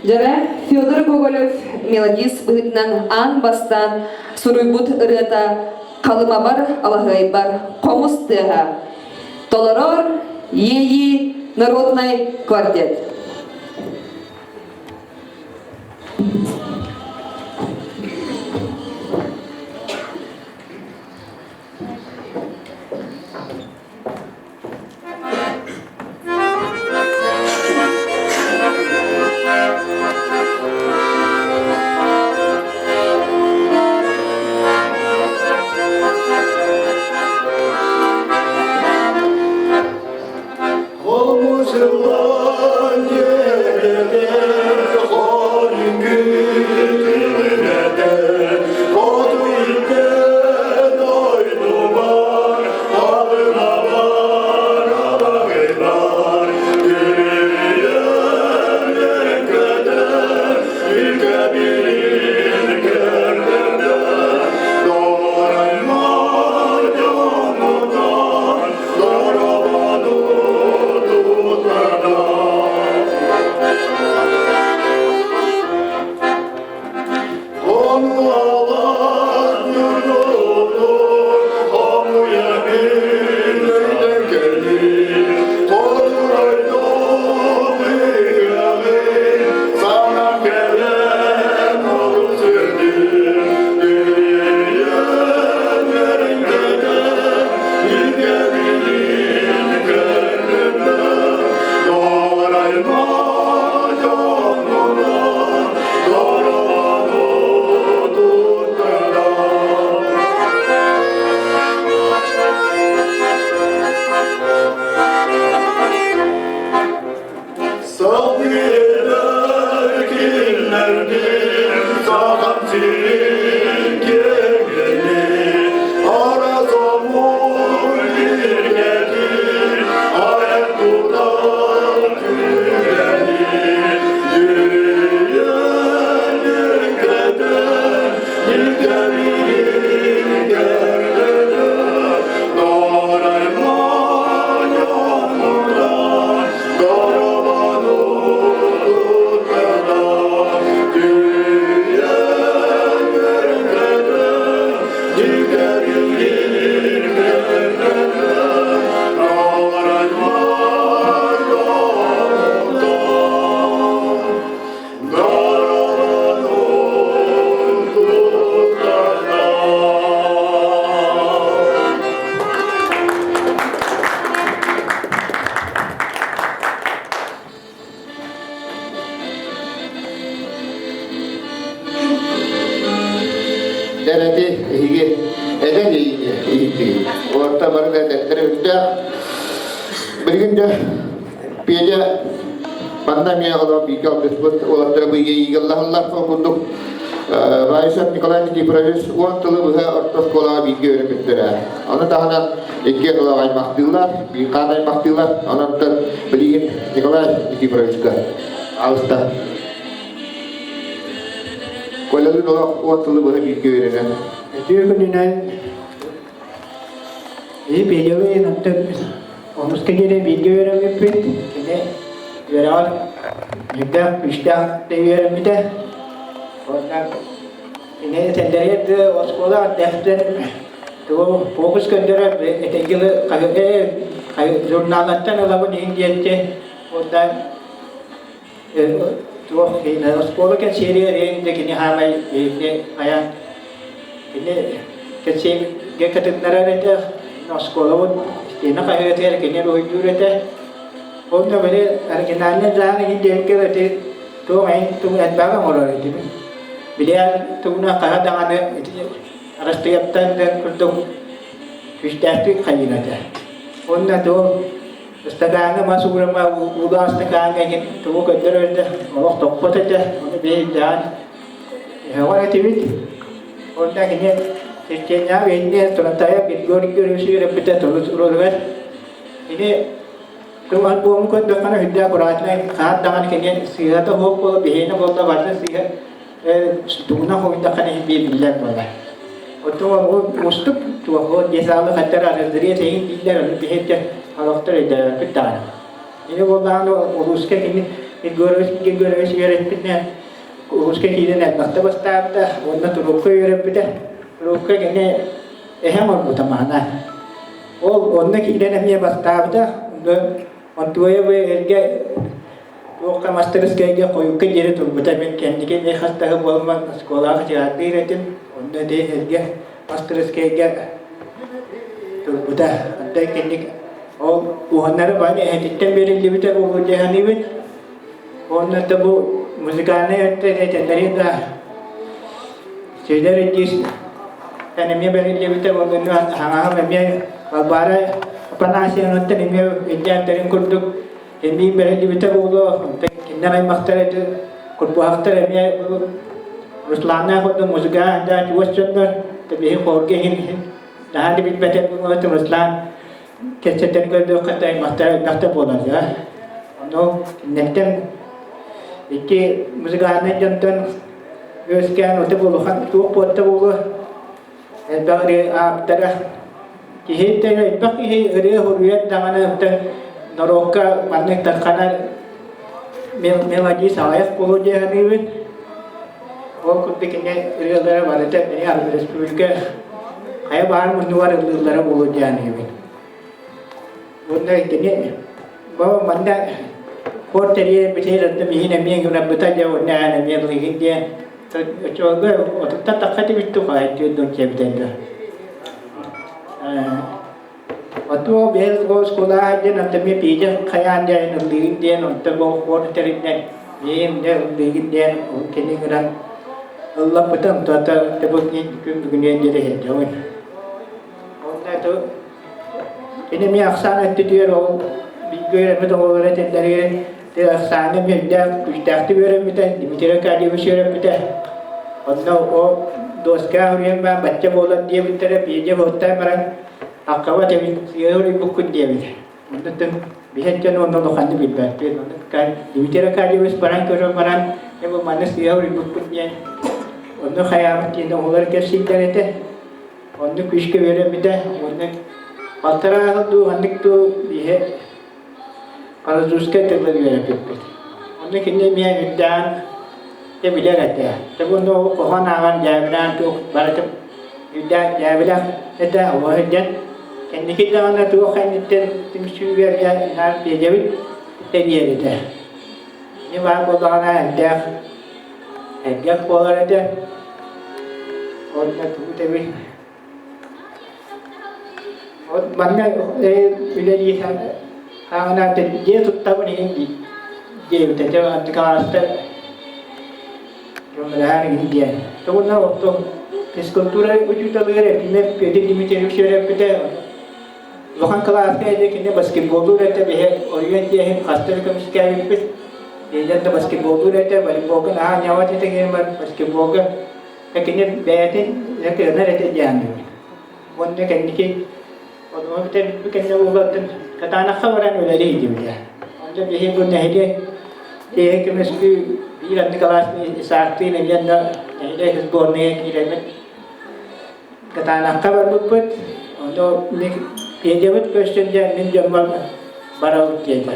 Дьэрэ Федор Гоголев мелодист быһыытынан аан бастаан суруйбут ырыата «Халымабар, алаһыайбар хомус тыаһа» толорор Иэйии народнай квартет. Хомусуллан дьиэгэтэр хорүҥҥү тилинэтэр хоту илгэ дойдубар халымабар алаҕыйбар Үрүйэн үөрэн-көтөн илгэ-билин көрдөрдө Дораймар дьоммутан доробону тутарда. Ону ньургуһун хомуйа билинэн кэллин, Хотуройдум ыһыаҕын саҥа кэлэн олус үөрдүм. Үөрүйэн үөрэн-көтөн, илгэ-билин көрдүм. Дорайма дьонунан дорогону туттарда. Сабыылар кинилэрдин сахам сирин киэргэли, араас омук билгэтин айан тутан күрэни, Үүйэн үҥкэтэн, илгэбилин көрдөрө, Дарайман дьоннордон дорогону туттарда, Үүйэн үҥкэтэн, илгэбилин көрдөрө, Дарайман дьоннордон дорогону туттарда. Эрэти иһиги эдэн иһиттигит. Орто бары да эдэттэрэ үрдээх. Билигин да Петя манна эмиэ олорон бииргэ алтыспыт уолаттара бу иигэллаһаллар ол курдук Ваисов Николай Никифорович 10 тылы быһа орто оскуолаҕа бииргэ үөрэммиттэрэ. Ону таһынан икки тылы аймахтыылар, биир хаан аймахтыылар. Онон билигин Николай Никифоровичка алыста. Колялыын олох 10 тылы быһа бииргэ үөрэнэн. Үтүө күнүнэн И Петялыын оттон онуска диэри бииргэ үөрэммиппит. Кини үөрэҕэр сүрдээх күүстээх да үөрэммитэ. Уонна кини этэллэригэр да оскуола дэхтэр тугу фокус көрдөрөр этэгилы журналаттан ылабын иһин диэччи. Уонна туох оскуола кэнсиэри эрэйин да кини хаамай биһигини хайаан кини кэнсиэргэ кытыннарар этэ оскуолабыт истиэнэ хаһыатыгар кини уруһуйдуур этэ онно били оригинальный дьаһан иһин диэбиккэ ити туох эйин тугу элбэҕи оҥорор этибин билиэн тугуна хаһа даҕаны ити Арассыыйаттан да курдук күүстээхтик хайыыр этэ уонна туох Ыстакааҥҥа мас уурама уулаах ыстакааҥҥа иһин тугу көрдөрөр да олох топпот этэ, ону биһирдээн өһөҕөр этибит. Онно кини Чеченияҕа биһиги Турантаев Григорий Григорьевич үөрэппитэ тылы уруогар. Кини тыл альбомун көрдөххүнэ үрдэ аккуратнай хаһан даҕаны кини сыыһата суох буола биһиэнэ буолла барыта сыыһа тугунан хоруйдаххына иһин биир биллэр буолар. Оттон ол уустук туох десалы хаттар арыздырыа тэйин дииллэр, ону биһиэттэ олохтор өйдөөбөппүт даҕаны. Ини буоллаҕына улууска кини Егорович Егорович үөрэппитинэн улууска киирэн элбэхтэ бастаабыта уонна турукка үөрэппитэ. Турукка кини эһэм оҥорбута маһына. Ол онно киирэн эмиэ бастаабыта. Онтуойа бу эргэ туохха мастарыскайга хойукка диэри турбута. Мин кэнники эмиэ хас да буолумман оскуолаҕа хачыгаардыыр этим. Онно ити эргэ мастарыскайга турбута. Онтон кэнник ол уһаннары бары эһэтиттэн бэриллибитэ буолуо дии саныыбын. Уонна да бу музыкальнай өттө этэллэрин да Сүдэр диир эмиэ бэриллибитэ уонна хаҥаһым эмиэ Балбаара Афанасьевнаттан эмиэ илдьээттэрин курдук эмиэ бэриллибитэ буолуо. Кинилэр аймахтар ити Курбуһахтар эмиэ Русланнаах курдук музыка да чугас дьоннор биһи хорга иһин наһаа да билбэтэ Руслан кэпсэтэн көрдөххө аймахтара элбэхтэ буолар да. Ону кинилэртэн икки музыкальнай дьонтон үөскээн оты улахан туох буотта буолуо элбэх ырыа ааптара киһи элбэх киһи ырыа суруйар даҕаны оттон норуокка маннык тарханар мелодист аҕыйах буолуо дии саныыбын. Ол курдук кини ырыалара барыта республика хайа баар муннугар ыллыыллара буолуо дии саныыбын. Уонна кини бу манна хор тэрийэр битигэр онно миһин эмиэ гынарбыта дьэ уонна эн эмиэ ылыгын диэн оччолорго отуттан тахха тибитту хаайтыыр дон чэбитэн да. Отуо бэйэс оскуолаа диэн онто эмиэ пиидэ хайаан диэн ыллыгын диэн онто бу хор тэриннэн миин дэ ыллыгын диэн ол кини гынан ыллаппытым то тэбукнин күн бүгүнүөн диэри сылдьабын. Онно ту кини эмиэ ахсаан өттүтүгэр ол бииргэ үөрэммит оҕолоро этэллэригэр ты ахсааҥҥа эмиэ үрдээх күүстээхтик үөрэммитэ Дмитрий Аркадьевич үөрэппитэ. Онно о дуоска уруйан баан бачча буолар диэбиттэрэ бииргэ буоттаан баран аккаба этэбит сыыһа уруйбуккун диэбит. Оннуттан биһэттэн уонна улаханнык билбэппит. Онно Дмитрий Аркадьевич баран көрөн баран дьэ бу манна сыыһа уруйбуппут диэн онно хайаабыт диэн оҕолор кэпсииллэр этэ. Онно күүскэ үөрэммитэ уонна балтараа дуу ханнык дуу биһи французскай тылы үөрэппиппит. Онно кини эмиэ үрдээн дьэ билэр этэ. Дьэ уонна ол хоһоон ааҕан дьээбилээн туох барыта үрдээн дьээбилэх этэ оҕо сылдьан кэнники даҕаны туох кэнниттэн түмсүүгэр наар биэдэбит тэрийэр этэ. Кини баар буоллаҕына элбэх элбэх буолар этэ. Онно тугу тэбил Вот манна үлэлии хаҥына дьиэ туттабын иһин диэбитэ дьэ антикалаастар көмөлөһөн иһин диэн. Тугунна оттон физкультура учууталыгар Ефимов Петр Дмитриевич үөрэппитэ. Улахан кылааска этэ кини баскетболлуур этэ биһи оройуон тиэһин хаста да көмүскээбиппит. Диэн да баскетболлуур этэ, волейболга наһаа ньават этэ баскетболга кини бэйэтин кыанар этэ диэн Уонна кэнники онуһу бүтэрбит кэннэ буоллартын Катанахха баран үлэлии диэбитэ. Онно биһи бу нэһилиэк тиэһэ көмүскүү биир анды кылаас Исаактыын эмиэ да нэһилиэк сборныйа киирэммит Катанахха барбыппыт. Ону Педябыт көстөн дьэ мин дьоммор барабыт диэтэ.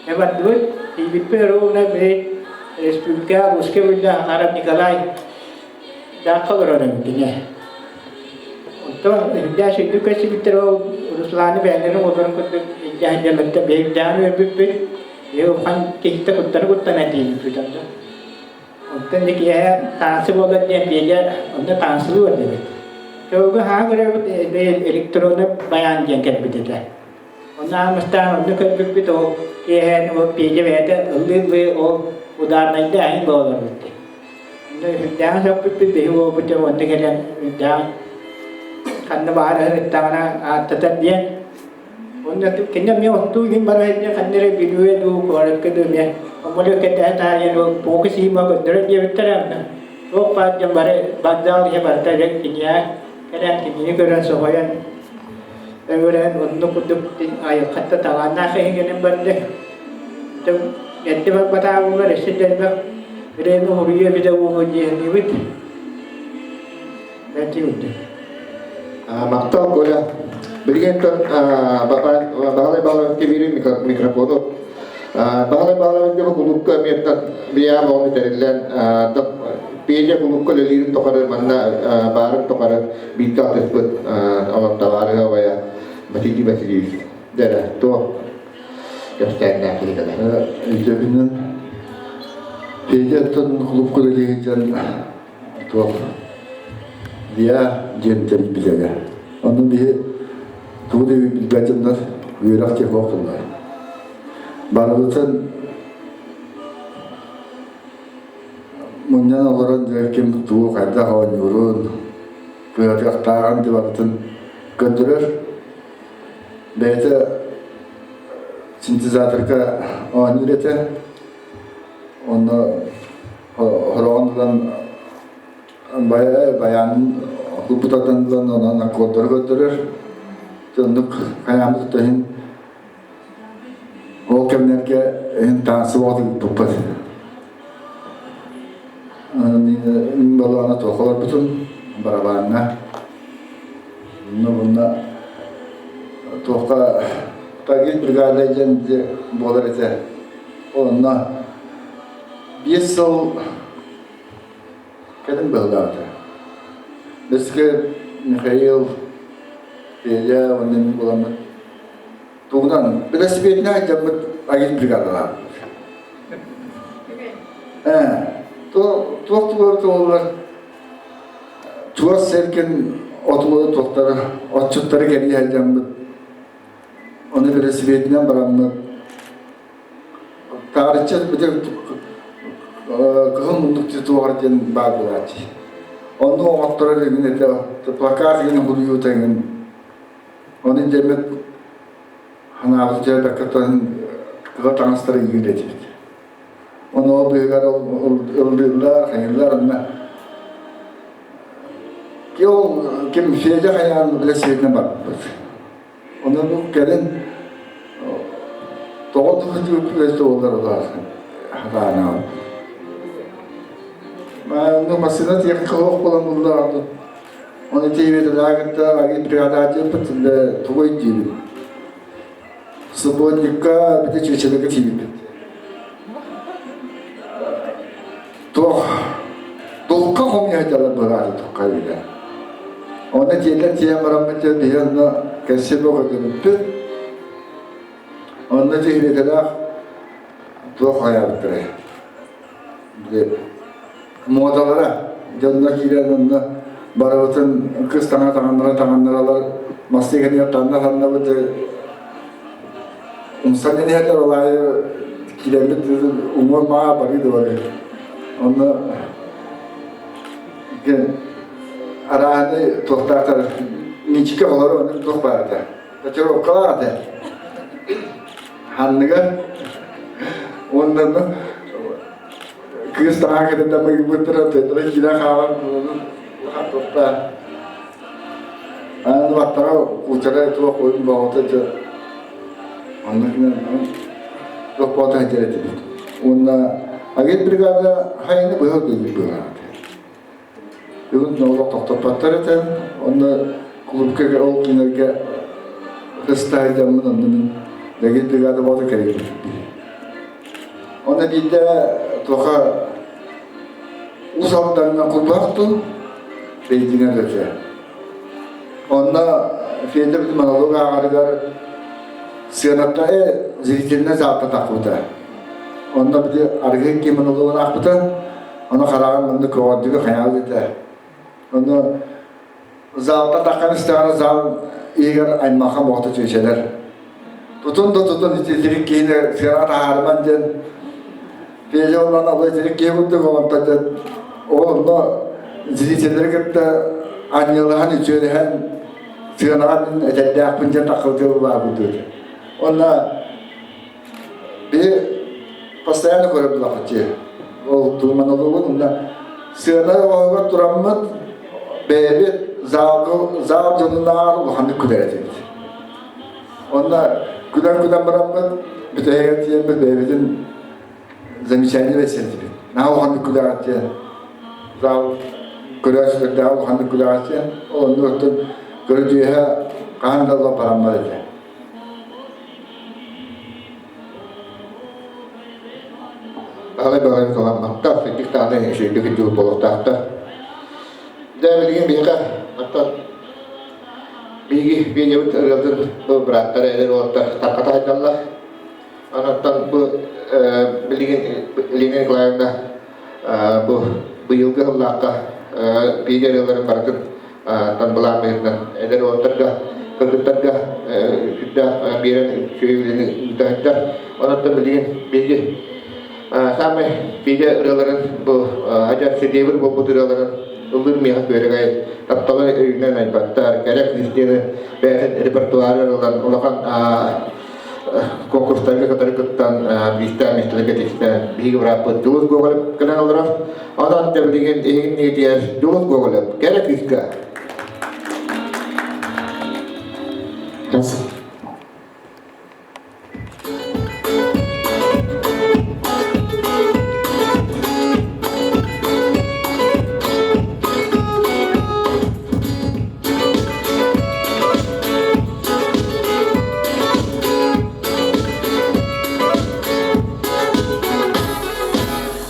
Дьэ бардыбыт, тиийбиппит ровно били республика Русская биллэ Харап Николай даахха олорор эбитинэ. Онтон үрдээх үрдүк көстүбүттэр ол Русланы бэйэлэрин оҕолорун курдук илдьэ сылдьалларыттан биһиги үөрбүппүт. Биһиги улахан киһиттэн куттана-куттана тиийбиппит онно. Онтон дьэ киэһэ таансы буолар диэн Петя онно таансылыы барда эбит. Чоуга хаһан көрөбүт электронный баян диэн кэлбит этэ. Онно аамыстаан онно көрбүппүт ол киэһээни ол Петя бэйэтэ ыллыы-ыллыы ол ударнайда аһын буолар эбит. Онно үрдээҕин сөхпүппүт биһи уолбут дьэ онно кэлэн үрдээҕин ханна баара сырыттаҕына ааттатар диэн. Онно кини эмиэ оттуу иһин бара сылдьан ханна эрэ Бүлүүгэ дуу, куоракка дуу эмиэ омолуок кэтэһэ таарыйан ол Пока Сима көрдөрөр диэбиттэрэ онно туох баар дьон бары вокзал иһэ барыта дьэ киниэхэ кэлэн кинини көрөн соһуйан Өҥүрэн оннук курдук айылҕаттан талааннаах киһи кэлэн барда. Эрдэ барбатаабылар өссө да элбэх ырыаны уһуруйуо эбитэ буолуо диэһинибит. Бэрти үрдүк. Махтал, Коля. Билигин Баһылай Балаевка биэрии микрофону. Баһылай Баһылайбыт кулуупка эмиэ биһиэхэ оҕону тэриллэн Петя кулуупка үлэлиирин тухары манна баарын тухары бииргэ алтыспыт олор табаарыһа убайа Василий Васильевич дэрэ туох кэпсээннээх киһи кэлэр. Өйдөбүнэн Петяттан кулуупка үлэлии сылдьан туох ВИА диэн тэрийбитэ. Онно биһи тугу да билбэт дьоннор үөрэх технолог тыллар. Барыбытын мунньан олорон дьэ ким тугу хайдах оонньуурун, кыатыахтааҕын да барытын көрдөрөр. Бэйэтэ синтезаторга оонньуур этэ. Онно хороҕон ылан баянын ылбытатан ылан онон аккордары көрдөрөр. Оннук хайааммыт иһин ол кэмнэргэ иһин таансы боҕотук ыппыппыт. Мин балаана туохха олорбутум барабааҥҥа. Онно bunна туохха Тагил бригада диэн буолар этэ. Онно 5 сыл кэлин быһылаата. Бэскэ Михаил, Федя уонна мин буоламмыт тугунан велосипединэн дьаммыт агит бригадалаахпыт. Ээ, туох тугар туоллар чугас сэргин отулары туохтары отчуттары кэрийэ сылдьаммыт ону велосипединэн бараммыт Таарычча бити кыһыл муннук туоҕар диэн баар буолааччы. Онно оҥотторор игин этэ плакат игин хуруйуута игин. Ону дьэммит ханаабыт дьэрбэккэ кыга таҥастары иир этибит. Ону ол быыһыгар ыллыыллар, хайыыллар онно ол ким Федя хайаан велосипединэн барбыт. Онон бу кэлин тоҕо тыһыытыгар буоллар хатаанаабыт. Онно массыына тиэхиньикэ суох буолан буллаҕа Оны тиийбэтэлээх кытта агитбригадааччыппыт тугу өйдүүбүт. Субботникка бите чүөчэлэргэ тиийбиппит. Туох дулка хомуйа дьалар бырааты тухха илэ. Онно тиэллэн тиийэн бараммыт дьэ биһи онно кэлсиэ бөҕөтүбүппүт. Онно дьиһилиэтэлээх туох хайаабыттарай. Били муодалара дьонно киирэн онно барыбытын кыс таҥа таҥыннара таҥыннаралар массыыһыныгар танна таннабыт умсан иһэллэр ол аайы киирэммит уҥуор маа барыы да барыы онно арааһынай туохтаахтар мичикэ олору оннук туох баар этэ котировкалаах этэ ханныгар уонна кыыс таҥаа кэтэтэ быйбыттара тетра киирэ хаалан улахан туохтаах Аны баттаҕа куучара туох ойун баҕата дьэ онно туох баҕата сылдьар этибит. Уонна агент бригада хайыны быһа үлэлиир быһаата. Бүгүн олох тохтоппоттор этэ. Онно клубка ол күннэргэ ыстаайдаммын онно мин агент бригада баҕата кэлбит. Онно биирдэ туоха Уус Алдаҥҥа кулгаах тыл бэйдиҥэр этэ. Онно Федор монолог ааҕарыгар сыаната зрительнай залта тахпыта. Онно били арыгы икки монологун аахпыта. Ону хараҕын манна көҕөрдүгү хайаал этэ. Онно залта таххан истэҕинэ зал иһигэр аймаха боҕото чүөчэлэр. Тутун да тутун итирик киһини сыанаҕа таһаарыман диэн Федя онон алла итирик киһи курдук онтон дьэ ол онно зрителлэри кытта анньыалаһан үчүөлэһэн сыанаҕа мин этэрдээхпин диэн таххылдьа баабыт диэтэ. Онно биһи постоянно көрөр булахаччы. Ол монологун онно сыана оһоҕор тураммыт бэйэбит залга зал дьонунааҕар улаханнык күлэр этибит. Онно күлэн-күлэн бараммыт, бүтэһигэр тиийэммит бэйэбитин замечание бэрсэрдибит. Наһаа улаханнык күлэҕит диэн. Зал көрөөччүлэрдээх улаханнык күлэҕит диэн. Ол оннук оттон көрүдьүөһэ хаһан да бараммат этэ. Баһылай Баһылай таланнахтар, сырдык даҕаны үчүгэйдик сылдьыбыт буолуохтаахтар. Дьэ, билигин биһиэхэ оттон биһиги Венябыт ырыатын бу бырааттара эдэр уолаттар тарҕата сылдьаллар. Онон бу билигин Лена Николаевна бу быйылгы сыллаахха биһиги ырыаларын барытын тан былаан быһыытынан эдэр уолаттарга, кыргыттарга сүрдээх биэрэн үчүгэй үлэни ыыта сылдьар. Онон билигин биһиги саамай биһиги ырыаларын бу адьас шедевр буолбут ырыаларын ыллыыр миэхэ күөрэгэй тапталы өйүнэн айбаттар, кэрэ кыыс диэни бэйэтин репертуарыгар ылан улахан конкурстарга кытары кыттан бииртээн миэстэлэргэ тиксэн биһиги бырааппыт Дьулус Гоголев кэлэн олорор. Онон да билигин иһин ниэтигэр Дьулус Гоголев кэрэ кыыска.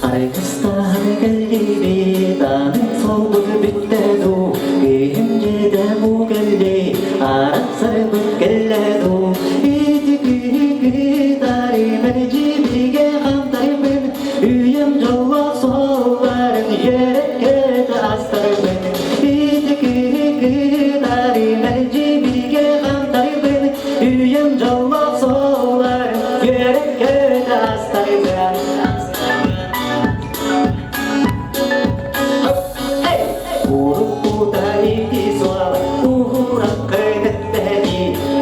Аргыстаһан кэллибит, аны суолбут бүттэ дуу, киһим дьиэтэ бу кэлли, арахсарбыт кэллэ дуу, ити күһү тарымын дьибигэ хантарбын, үйэм дьоллоох суолларын үөрэккэ астарбын, ити күһү тарымын дьибигэ хантарбын, үйэм дьоллоох суолларын үөрэккэ астарбын. Уруккута ити суол уураккы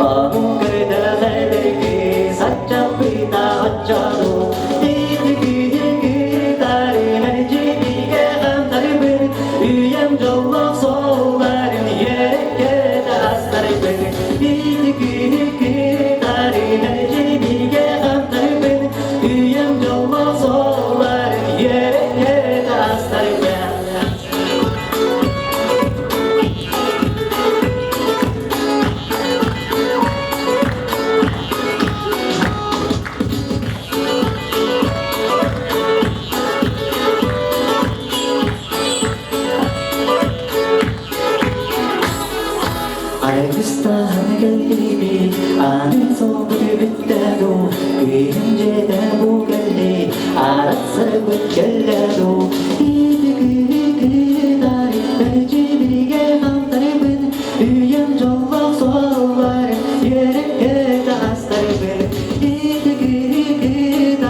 ану көдөҕөлөргү саччаппыта оччону ити күһүгү тарынан дьибигэ хантарбын үйэм дьоллоох суолларын үөрэккэ астарбын ити күһүгү тарынан дьибигэ хантарбын үйэм дьоллоох суолларын үөрэккэ астарбын. Аргыстаһан кэллибит, аны суолбут бүттэ дуу, күһүн дьиэтэ бу кэлли, арахсарбыт кэллэ дуу, ити күһү-күһү мэлдьи биригэ хантарыбын, үйэм дьоллоох суоллар, үөрэккэ таҕыстарбын, ити күһү-күһү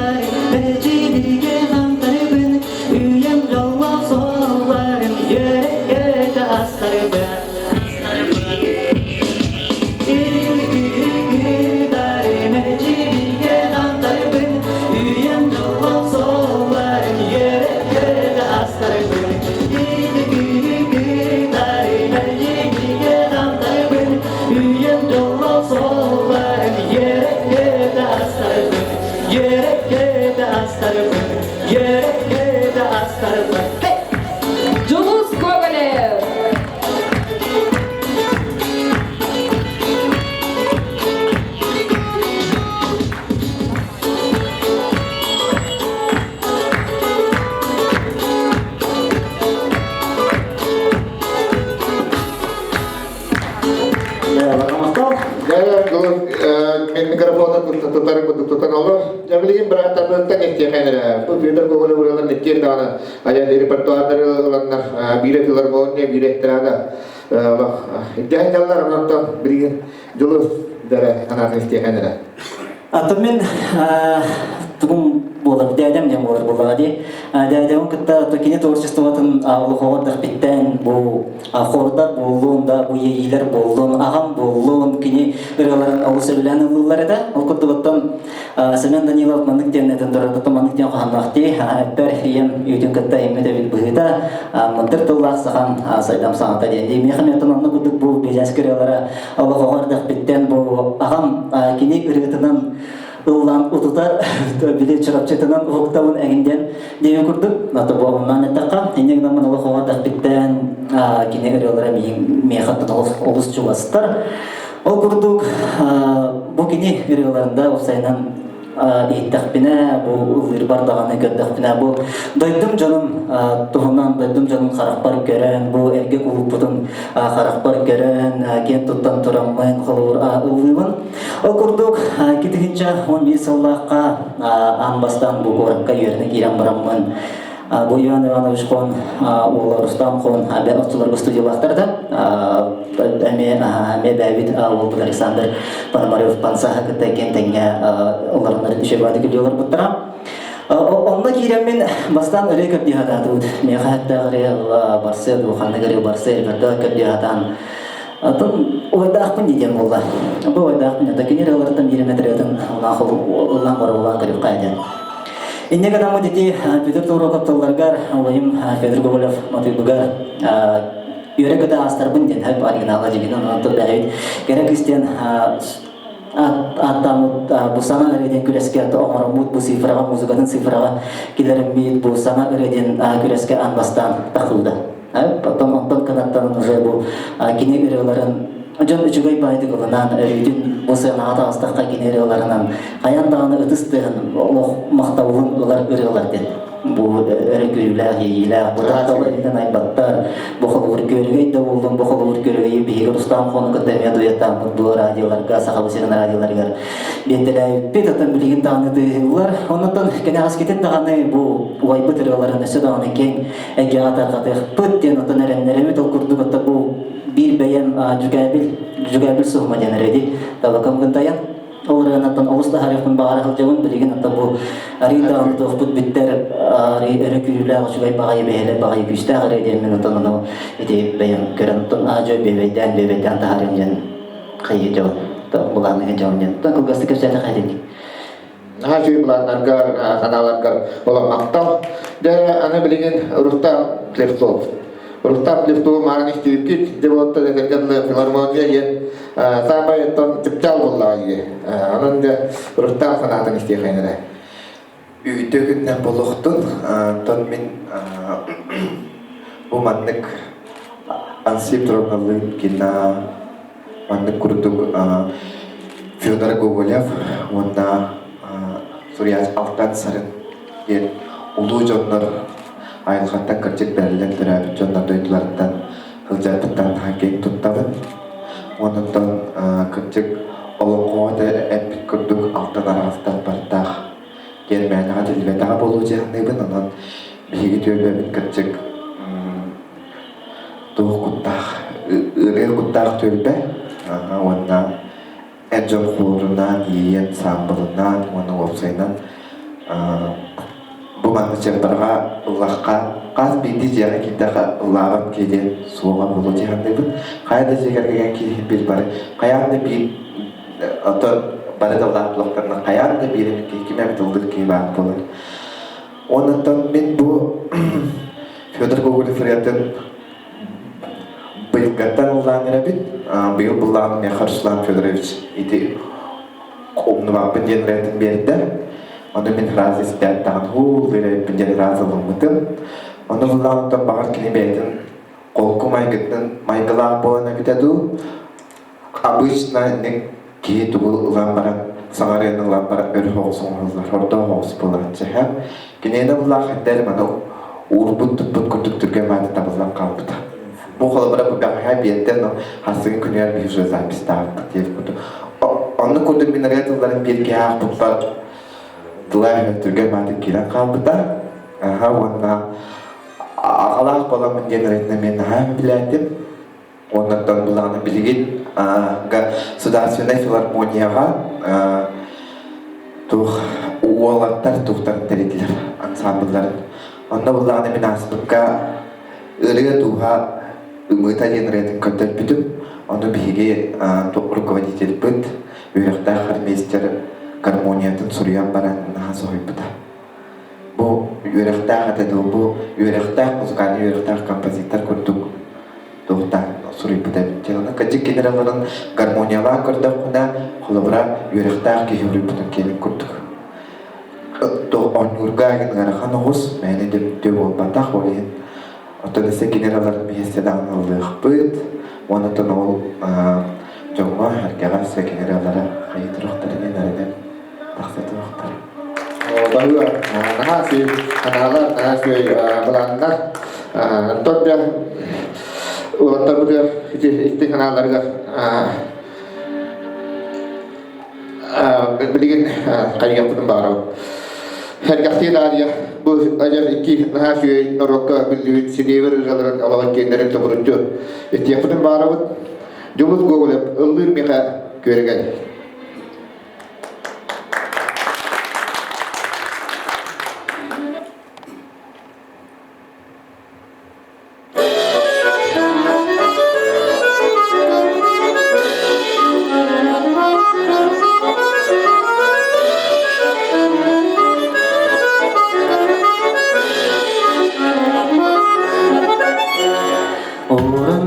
мэлдьи биригэ хантарыбын, үйэм дьоллоох суоллар, үөрэккэ таҕыстарбын. Hey! Дьулус Гоголев! Мен микрофону тутар тутан олор. Дьэ билигин бырааттарбыттан истиэхэ эрэ. Бу Федор Гоголев ырыаларын иккиэн даҕаны айан репертуардары ыланнар биирэ филармония, биирэ эстрада илдьэ онтон билигин Дьулус дэрэ анаатын истиэхэ эрэ. Атын мин тугум буолар, дээдэм диэн буолар буоллаҕа дии. Дээдэм кытта кини творчествотын олохоҕор дэхпиттэн бу хордар буоллун да, бу иэйиилэр буоллун, аҕам буоллун, кини ырыаларын олус сөбүлээн ыллыыллар этэ. Ол курдук оттон Семен Данилов маннык диэн этэн турар, маннык диэн хоһоонноох дии. Эппэр ийэм үүтүн кытта иҥмит эбит быһыыта, мындыр тыллаах сахам сайдам саҥата диэн. Дии миэхэ миэттэн оннук курдук бу биэжэс ырыалара олохоҕор дэхпиттэн бу аҕам кини ырыатынан ыллаан утутар били чурапчытынан уһуктабын эҥин диэн диэн курдук ата бу оннан эттэххэ инньэ гынан олохоҕор дэхпиттэн кини ырыалара миэхэ олус чугастар. Ол курдук бу кини ырыаларында уопсайынан. Иһиттэхпинэ, бу ыллыырбар даҕаны көрдөхпүнэ, бу дойдум дьонум туһунан, дойдум дьонун харахпар көрөн, бу эргэ кулууппутун харахпар көрөн, киэн туттан тураммын холобур ыллыыбын. Ол курдук, 2011 сыллаахха аан бастаан бу куоракка үөрэнэ киирэн бараммын, бу Иван Иванович Хон уола Рустам Хон оччолорго студиялаахтар да эмиэ эмиэ бэйэбит уолбут Александр Пономарев пансааһа кытта киэн тэҥҥэ олороннор үчүгэй баады күлүү олорбуттара. Онно киирэммин бастаан ырыа көрдүү сатаатыбыт. Миэхэ хаттаах ырыа барсыа дуу, ханнык ырыа барсыа элбэрдэ көрдүү сатаан Атын уойдаахпын диэн буолла. Бу уойдаахпын это кини ырыаларыттан биир эмэ ырыатын улаах ыллаан барыллаан көрүөххэ диэн. Инньэ гынаммыт ити Петр Туроков тылларыгар убайым Федор Гоголев матыыбыгар үөрэ-көтө аастарбын диэн хөп оригинала дьигин онон бэйэбит кэрэ кыыс диэн ааттааммыт бу саҥа ырыа диэн күрэскэ оҥороммут бу цифраҕа музыкатын цифраҕа киллэриммит бу саҥа ырыа диэн күрэскэ аан бастаан тахылда. Потом онтон кынаттанан уже бу кини ырыаларын дьон үчүгэй баайдык ылынан өрүүтүн бу сыанаҕа таҕыстахха кини ырыаларынан хайаан даҕаны ытыс тыаһын олох махталлын ылар ырыалар диэн бу өрө күүрүүлээх иэйиилээх бу таптал эринэн айбаттар бу холобур күөрэгэй да буоллун бу холобур күөрэгэйи биһиги Рустам Хону кытта эмиэ дуэттааммыт бу радиоларга Сахабыт сирин радиоларыгар биэртэлээбиппит оттон билигин даҕаны тыаһыыллар оннуттан кэнэҕэскитин даҕаны бу убайбыт ырыаларын өссө даҕаны киэҥ эйгэҕэ тарҕатыахпыт диэн оттон эрэннэрэбит ол курдук отто бу биир бэйэм дьүгээбил дьүгээбил суһума диэн эрэди табакам гынтайан ол ырыанаттан олус таһаарыахпын баҕара сылдьабын билигин отто бу арый даҕаны туохпут бүттэр арый өрө күүрүүлээх үчүгэй баҕайы бэйэлэр баҕайы күүстээх ырыа диэн оттон ону ити бэйэм көрөн оттон аа-дьуо бүөбэйдээн бүөбэйдээн таһаарыам диэн хайыы дьон былааныга дьон диэн кылгастык кэпсээтэх этиҥ Наһаа үчүгэй былааннаргар, санааларгар улахан махтал. Дьэ, аны билигин Рустам Клевцов. Рустам Клевцов маарын истибиккит, дьэ буолта этэргэ дылы филармония диэн саамай оттон чыпчаал буоллаҕа дии. Онон дьэ Рустам санаатын истиэхэйин эрэ. Үтүө күннэн буолуохтун. Онтон мин бу маннык Ансип Петровналыын кино Маннык курдук Федор Гоголев уонна суруйааччы Алтан Сарын диэн улуу дьоннор айылҕаттан кырдьык бэриллэн төрөөбүт дьоннор дойдуларыттан сылдьарбыттан наһаа киэҥ туттабын. Онон кырдьык олоҥхоҕо да эппит курдук алтан араҕастан бартаах диэн мээнэҕэ этиллибэтэҕэ буолуо дии саныыбын. Онон биһиги түөлбэбит кырдьык туох куттаах ырыа куттаах түөлбэ уонна эр дьон хуорунан иэйэн саамбылынан уонна уопсайынан бу манна чыаппараҕа ыллахха хас биирдии дьиэҕэ киирдэххэ ыллаабат киһи диэн суоҕа буолуо дии саныыбын хайа да дьиэ кэргэн киһи биир бары хайаан да биир оттон бары да ыллаах буоллахтарына хайаан да биир эмит киһи ким эмит ыллыыр киһи баар буолар Онон мин бу Федор Гоголев ырыатын быйылгаттан ыллаан эрэбин. Быйыл быллаан миэхэ Руслан Федорович ити умнубаппын диэн ырыатын биэрдэ. Ону мин сразу истээт даҕаны һуу ыллыыр диэн сразу ылыммытым. Ону ыллаан оттон баҕар кини бэйэтин холку майгытын майгылаах буолан эбитэ дуу Обычно киһи тугу ылан баран саҥарыан ылан баран өр соҕус оҥоһуллар, ордоох оҕус буолааччы һэ. Киниэнэ буллаах эрдэр маны уурбут туппут курдук түргэн мааны табыллан хаалбыта. Бу холобура бу бэҕэһээ биэрдэ, но хассыгын күнүгэр биһи уже записьтаабыппыт диэбит курдук. Оннук курдук мин ырыа тылларын биир киһи аахпыппар тыла түргэн мааты киирэн хаалбыта. Аха уонна аҕалаах буоламмын диэн ырыатынан мен наһаа билээтим. Оннуттан булаҕына билигин государственнай филармонияҕа туох уолаттар туохтарын тэрийдилэр ансамблларын. Онно буллаҕына мин ааспыкка ырыа дууһа ымыыта диэн ырыатын көрдөрбүтүм. Ону биһиги руководительбыт үөрэхтээх хормейстер гармониятын суруйан баран наһаа соһуйбута. Бу үөрэхтээх этэ дуу, бу үөрэхтээх музыкальнай үөрэхтээх композитор курдук туохтаан суруйбут эбит. Дьэ, онон кырдьык кинилэр гармониялаан көрдөххүнэ, холобура, үөрэхтээх киһи суруйбутун киэнин курдук. Оонньуурга игин ыарахан оҕус, мээнэ дөптүө буолбатах, ол иһин оттон өссө кинилэр миэстэ даҕаны ыллыахпыт. Уонна оттон ол дьоҥҥо, эргэҕэ өссө кинилэр хайыы туруохтарын эрэнэбин. Тахса туохтар. Баһыа наһаа сүй анаалар, наһаа сүй былааннар. Онтон да уолаттарбытыгар ити истиҥ санааларыгар билигин хайыахпытын баҕарабыт. Сэргэхсийэ таарыйа бу адьас икки наһаа үчүгэй норуокка биллибит силиэбэр ырыаларын олоҕун киэннэрин тобуруччу истиэхпитин баҕарабыт. Дьулус Гоголев ыллыыр миэхэ күөрэгэй. Орон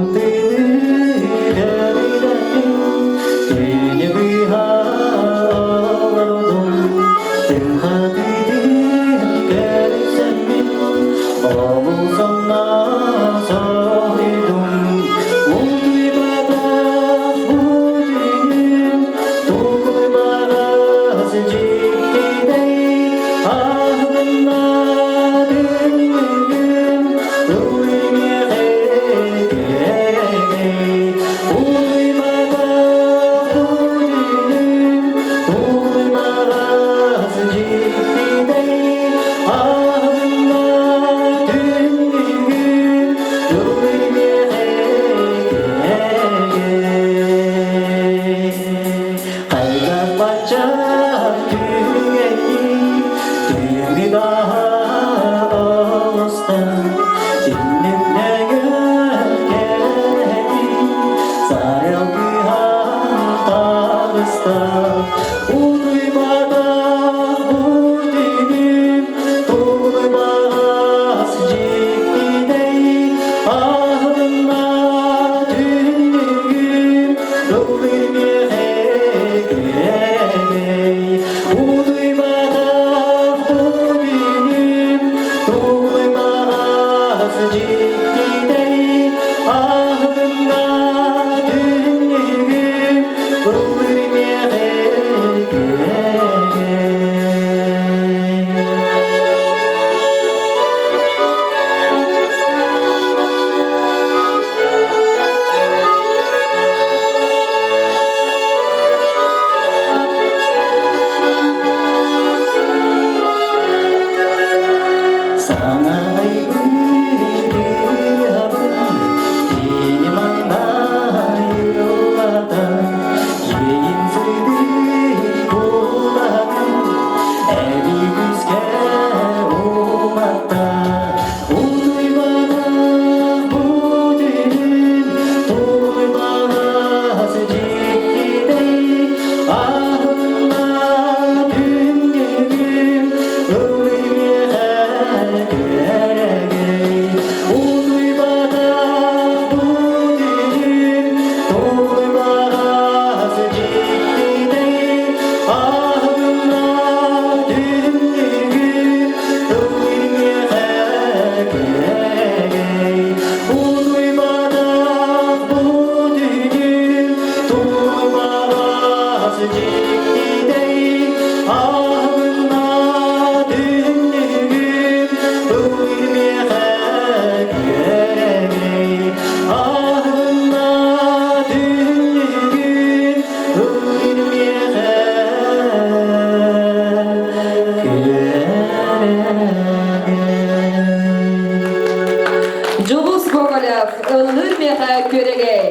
Дьулус Гоголев ыллыыр миэхэ күөрэгэй,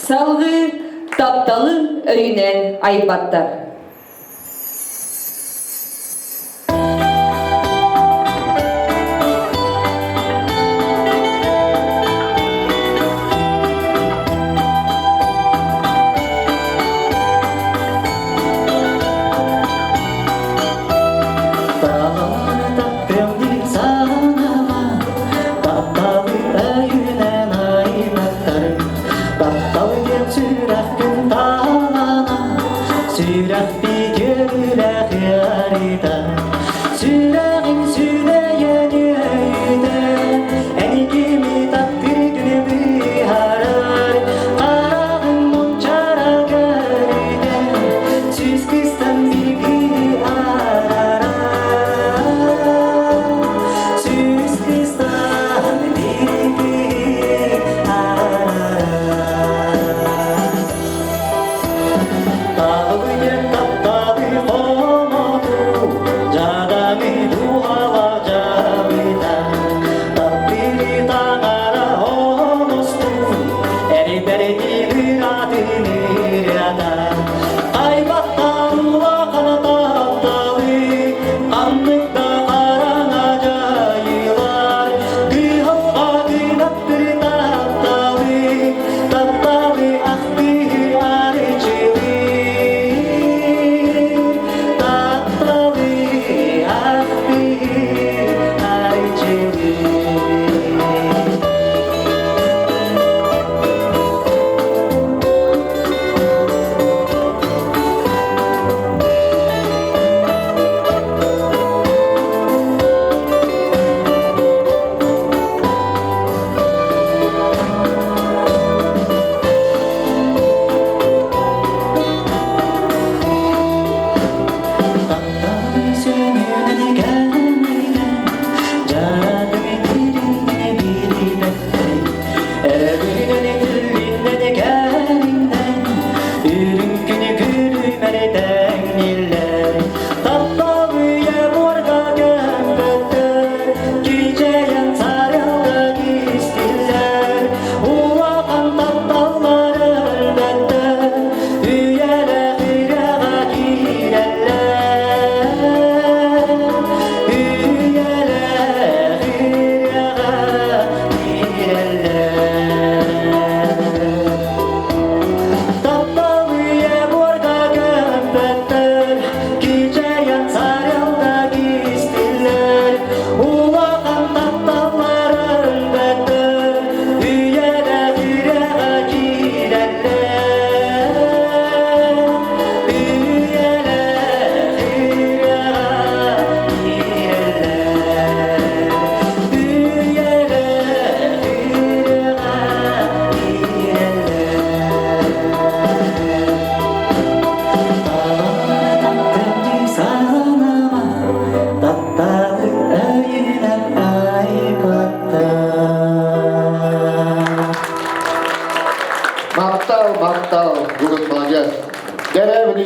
салгыы тапталы өйүнэн айбаттар. Таптал диэн сүрэхпин таалана, сүрэх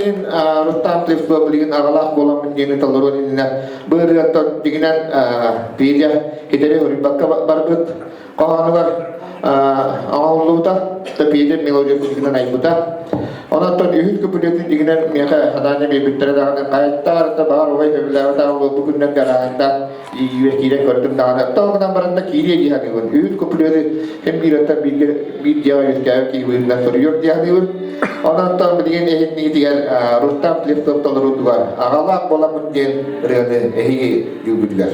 билигин Рустам Слепцов билигин аҕалаах буоламмын диэни толоруон иннинэ бу ырыаттан дьиҥинэн Петя китэри хоруйбакка барбыт хоһоонугар оҥоһуллубута Петя мелодиятын дьиҥинэн айбыта. Онон үһүс күпүлүөтүн дьиҥинэн миэхэ ханаанньа биэрбиттэрэ даҕаны хайаттаар да баҕар убай сөбүлээбэтэх буолбут күннэргэ араанта киирэн көрдүм даҕаны тоҕо гынан баран да киириэ дии саныыбын. Үһүс күпүлүөтү ким биир бииргэ биир дьиэҕэ үөскээбит киһи быһыытынан суруйуор дии саныыбын. Онон билигин эһинниитигэр Рустам Слепцов толоруутугар аҕалаах буоламмын диэн ырыаны эһиги дьүүлгүтүгэр.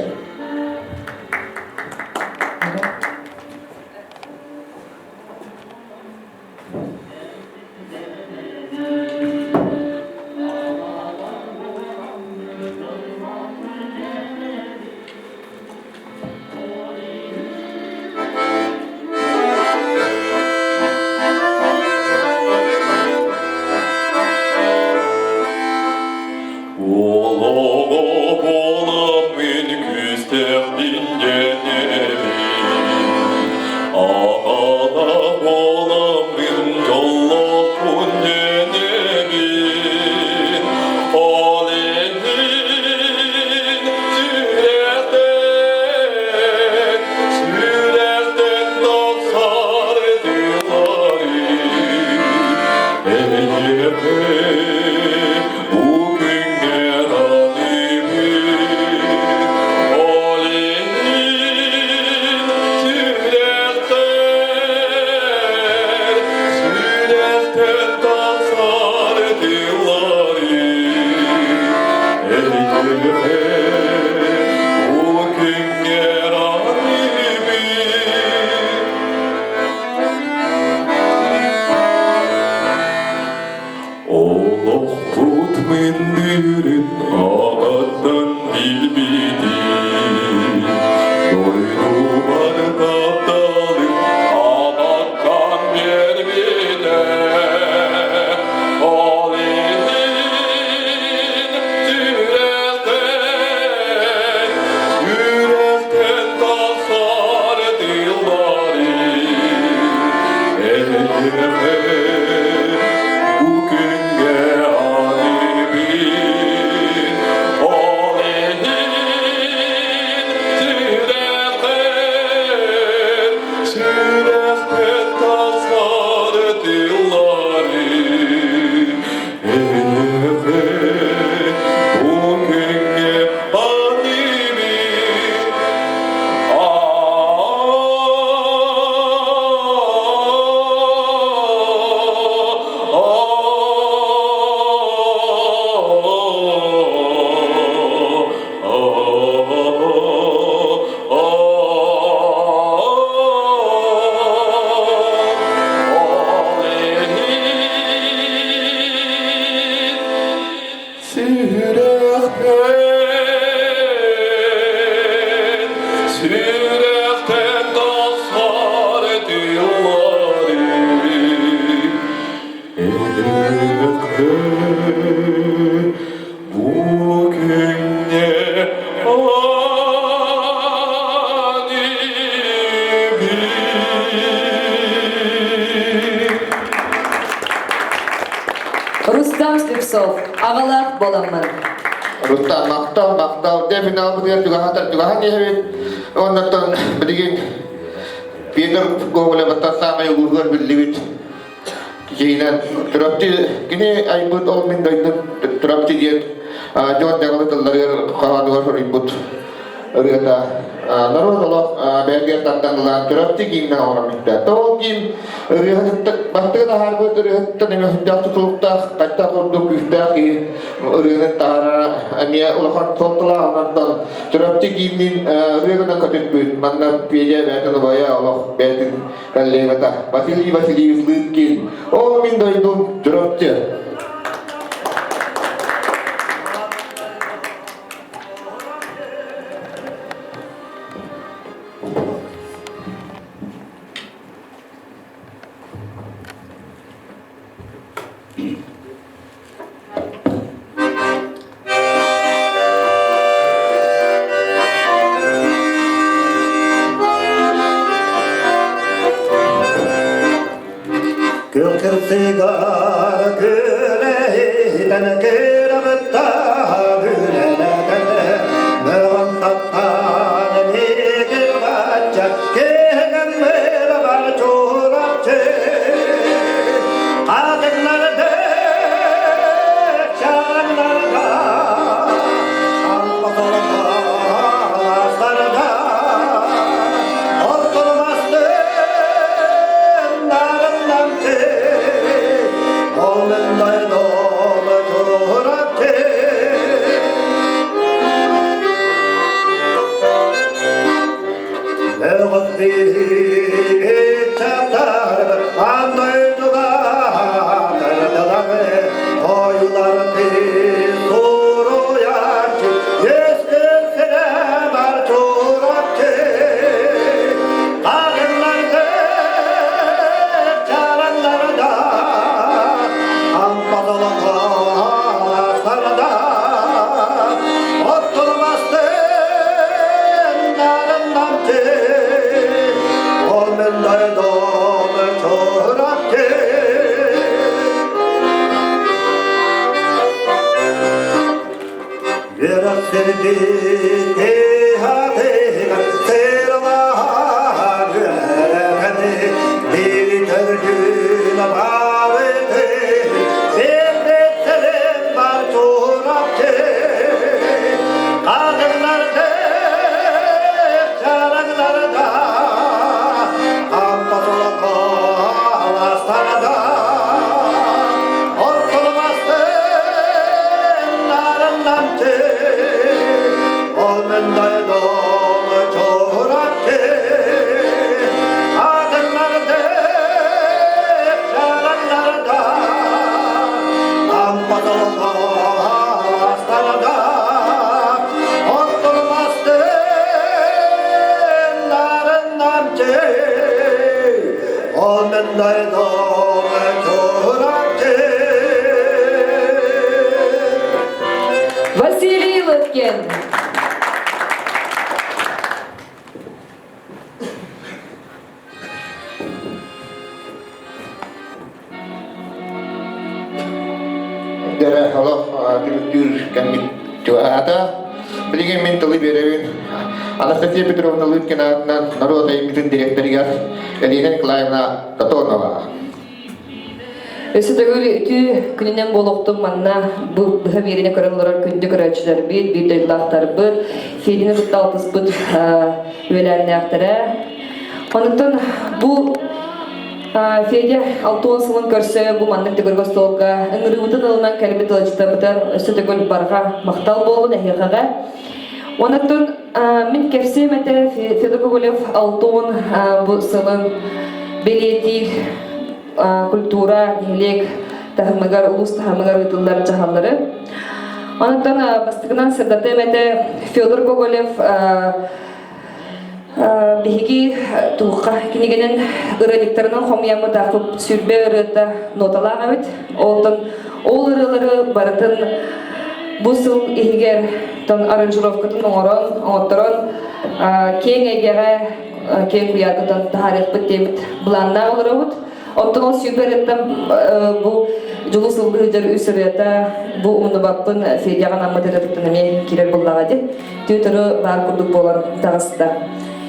Олоҕо буоламмын күүстээх диннэнэбин, Аҕала буоламмын дьоллоохпун дэнэбин. Ол иһин сүрэхтэн, сүрэхтэн тахсар тыллары эйиэхэ бу күҥҥэ аныыбын. Ол иһин сүрэхтэн, сүрэхтэн тахсар тыллары эйиэхэ бу күҥҥэ аныыбын. Олохпут мындырын аҕаттан билбитим, Дойдубар тапталым аҕаттан биэрбитэ. Ол иһин сүрэхтэн, сүрэхтэн тахсар тыллары эйиэхэ бу күҥҥэ аныыбын. Ол иһин сүрэхтэн, сүрэхтэн тахсар тыллары эйиэхэ бу күҥҥэ аныыбын. Сүрэхтэн, сүрэхтэн тахсар тыллары эйиэхэ бу күҥҥэ аныыбын. Рустам Слепцов, аҕалаах буоламмын. Рустам, махтал, махтал. Дьэ, финалбытыгар чугаһатар чугаһан иһэбит. Оннуттан билигин Петр Гоголеваттан саамай улууһугар биллибит киһинэн Чурапчы кини айбыт ол мин дойдум Чурапчы диэн дьон дьаҕалы тылларыгар хоһоонугар суруйбут ырыата норуот олох бэйэтигэр тардан ылан Чурапчы кииннэн оҥорон бүттэ. Тоҕо киин ырыаһыттан бастакы таһаарбыт ырыаһыттан эмиэ сүрдээх тутулуктаах, хайдах курдук күүстээх киһи ырыаны таһаарара эмиэ улахан суолталаах. Онон Чурапчы кииннин ырыа көтүппүт. Манна Петя бэйэтин убайа олох бэйэтин коллегата Василий Васильевич Лыткин. Ол мин дойдум Чурапчы. Күл кыртыгар күлэһин. Этэн кырамытта үлэлэтэн мөҕөн таптаан эмиэ бачча киһинэн мыра чурапчы Хатыҥнарда чааннарда амма толоқаластарда ортоломастын нарыннамчы Ол дойдума чурапчы Василий Лыткин. Дэрэ олох түмүктүүр кэммит чугаһаата. Билигин мин тылы биэрэбин Анастасия Петровна Лыткина аатынан норуот айымньытын дириэктэригэр Элина Николаевна Тотонова. Өссө төгүл үтүө күнүнэн буолуохтун манна бу быһа биэриини көрөн олорор күндү көрөөччүлэрбит, биир дойдулаахтарбыт, Федины кытта алтыспыт үөлээннээхтэрэ. Онуттан бу Федя алтуон сылын көрсө бу маннык төгүрүк остуолга ыҥырыыбытын ылынан кэлбит ыалдьыттарбытыгар өссө төгүл барҕа махтал буоллун эһиэхэҕэ. Онуттан мин кэпсиэм этэ Федор Гоголев алтуон бу сылын бэлиэтиир культура, нэһилиэк таһымыгар, улуус таһымыгар ыытыллар дьаһаллары. Онтон бастакынан сырдатыам этэ Федор Гоголев биһиги туохха кинигэнэн ырыанньыктарынан хомуйаммыт аахпыт сүрбэ ырыата ноталаах эбит. Онтон ол ырыалары барытын бу сыл иһигэр тон аранжировкатын оҥорон, оҥотторон киэҥ эйгэҕэ киэҥ куйаарга таһаарыахпыт диэбит былааннаах олоробут. Оттон ол сүүрбэ ырыаттан бу Дьулус ыллыы сылдьар үс ырыата бу умнубаппын Федяҕа анаммыт ырыатыттан эмиэ киирэр буоллаҕа дии. Түөтөрү баар курдук буолан таҕыста.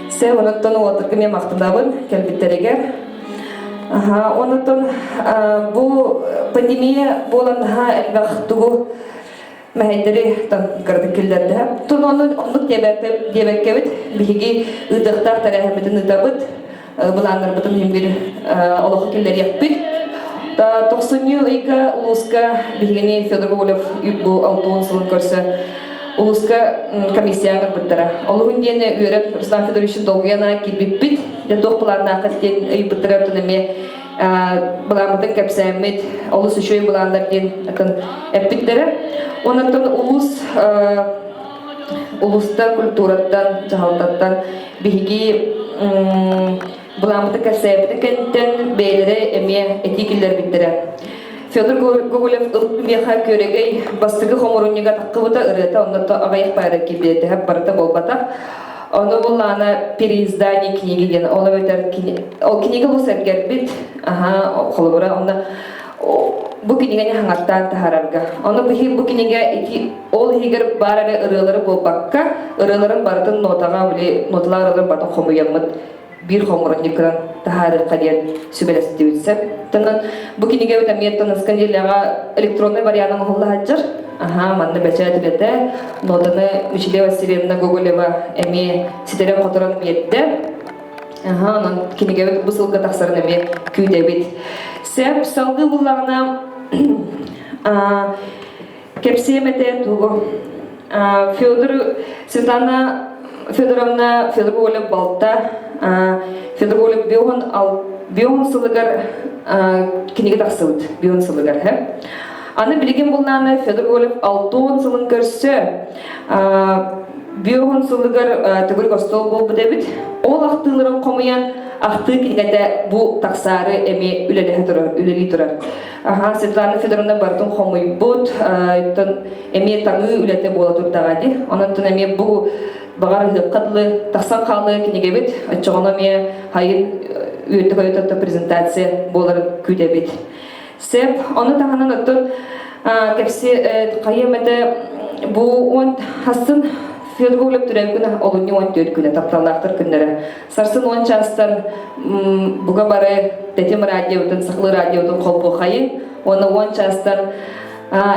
Сэ онуттан уолаттарга эмиэ махтанабын кэлбиттэригэр. Аха, онуттан бу пандемия буолан наһаа элбэх тугу мэһэйдэри кыратык киллэрдэ. Тун ону оннук диэбэккэбит биһиги ыытыахтаах тэрээһиммитин ыытабыт, былааннарбытын иһин бир олоххо киллэриэхпит. Тохсунньу ыйга улууска биһигини Федор Гоголев бу алтуон сылын көрсө улууска комиссияҕа ыҥырбыттара. Олуһун диэн үөрэн Руслан Федорович долгуйан киирбиппит. Дьэ туох былааннааххыт диэн ыйыппыттара оттон эмиэ былааммытын кэпсээммит, олус үчүгэй былааннар диэн атын эппиттэрэ. Онон улуус улуустан, культураттан, дьаһалтаттан биһиги былааммытын кэпсээбитин кэнниттэн бэйэлэрэ эмиэ этии киллэрбиттэрэ. Федор Гоголев миэхэ күөрэгэй бастакы хомурунньуга таххыбыта ырыата онно аҕыйах баара киирбитэһэ барыта буолбатах. Ону буллаана переиздание книги диэн ол эбэтэр ол книга олус эргэрбит аха холобура онно. бу кинигэни хаҥаттаан таһаарарга. Ону биһи бу кинигэ ити ол иһигэр баар эрэ ырыалары буолбакка, ырыаларын барытын нотаҕа били ноталаах ырыаларын барытын хомуйаммыт биир хомурунньуккунан таһаарыахха диэн сүбэлэстибит сөп. Тынан бу кинигэбит эмиэ таныска нэдиэлэҕэ электроннай варианын оҥоһулла сылдьар. Аха, манна бэчээт үлэтэ, нотаны Мичилия Васильевна Гоголева эмиэ ситэрэн-хоторон биэрдэ. Аха, онон кинигэбит бу сылга тахсарын эмиэ күүтэбит. Сөп, салгыы буллаҕына кэпсиэм этэ тугу. Федор Светлана Федоровна Федор Гоголев балта Федор Гоголев биоһун сылыгар кинигэ тахсыбыт биоһун сылыгар Аны билигин булнааны Федор Гоголев алтуон сылын көрсө биоһун сылыгар төгүрүк остуол буолбут эбит. Ол ахтыыларын хомуйан ахтыы кинигэтэ бу тахсаары эмиэ үлэлэһэ турар, үлэлии турар. Аха, Светлана Федоровна барытын хомуйбут, эмиэ таҥыы үлэтэ буола турдаҕа дии. Онон эмиэ бу баҕар ыһыахха дылы тахсан хаалыа кинигэбит. Оччоҕуна эмиэ хайын үөрдэ көйөтө презентация буоларын күүтэбит. Сеп, ону таһынан оттон кэпси хайыам этэ бу он хасын Федор Гоголев төрөөбүт күнэ олунньу 14 күнэ тапталлаахтар күннэрэ. Сарсын 10 чаастан буга бары Тэтим радиобутун, Сахалыы радиобутун холбуохайын уонна 10 чаастан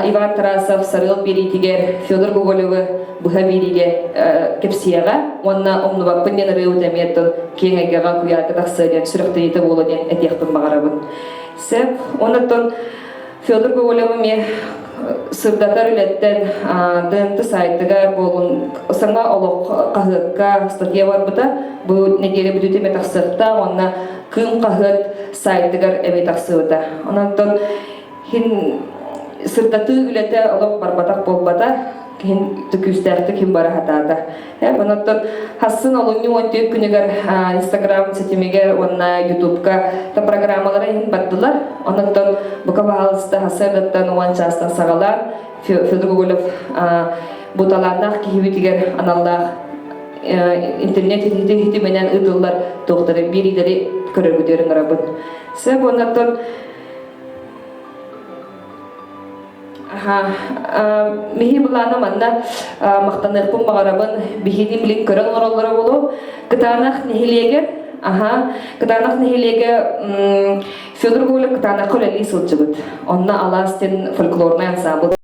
Иван Тарасов Сарыал биэриитигэр Федор Гоголевы быһа биэриигэ кэпсиэҕэ уонна умнубаппын диэн ырыабыт эмиэ киэҥ эйгэҕэ куйаарга тахсыа диэн сүрэхтэниитэ буолуо диэн этиэхпин баҕарабын. Сөп. Онон Федор Гоголев эмиэ сырдатар үлэттэн ДНТ сайтыгар буолун саҥа олох хаһыакка статья барбыта. Бу нэдиэлэ бүтүүтэ эмиэ тахсыахтаах уонна Кыым хаһыат сайтыгар эмиэ тахсыбыта. Онон хин сырдатыы үлэтэ олох барбатах буолбата киһин күүстээхтик ким бара сатаата. Онон хассын олунньу 14 күнүгэр Инстаграм ситимигэр уонна Ютубка та программалара иһин бардылар. Онон бука баһаалыста хасыардаттан уон чаастан саҕалаан Федор Гоголев бу талааннаах киһибитигэр аналлаах интернет ситиминэн ыытыллар туохтары биэриилэри көрөргүтүгэр ыҥырабын. Сөп оннуттан Миһи былаана манна махтаныахпын баҕарабын. Биһини билин көрөн олороллоро буолуо. Кытаанах нэһилиэгэ, аха, Кытаанах нэһилиэгэ Федор Гоголев Кытаанахха үлэлии сылдьыбыт. Онно Алаас диэн фольклорнай ансаамбыл.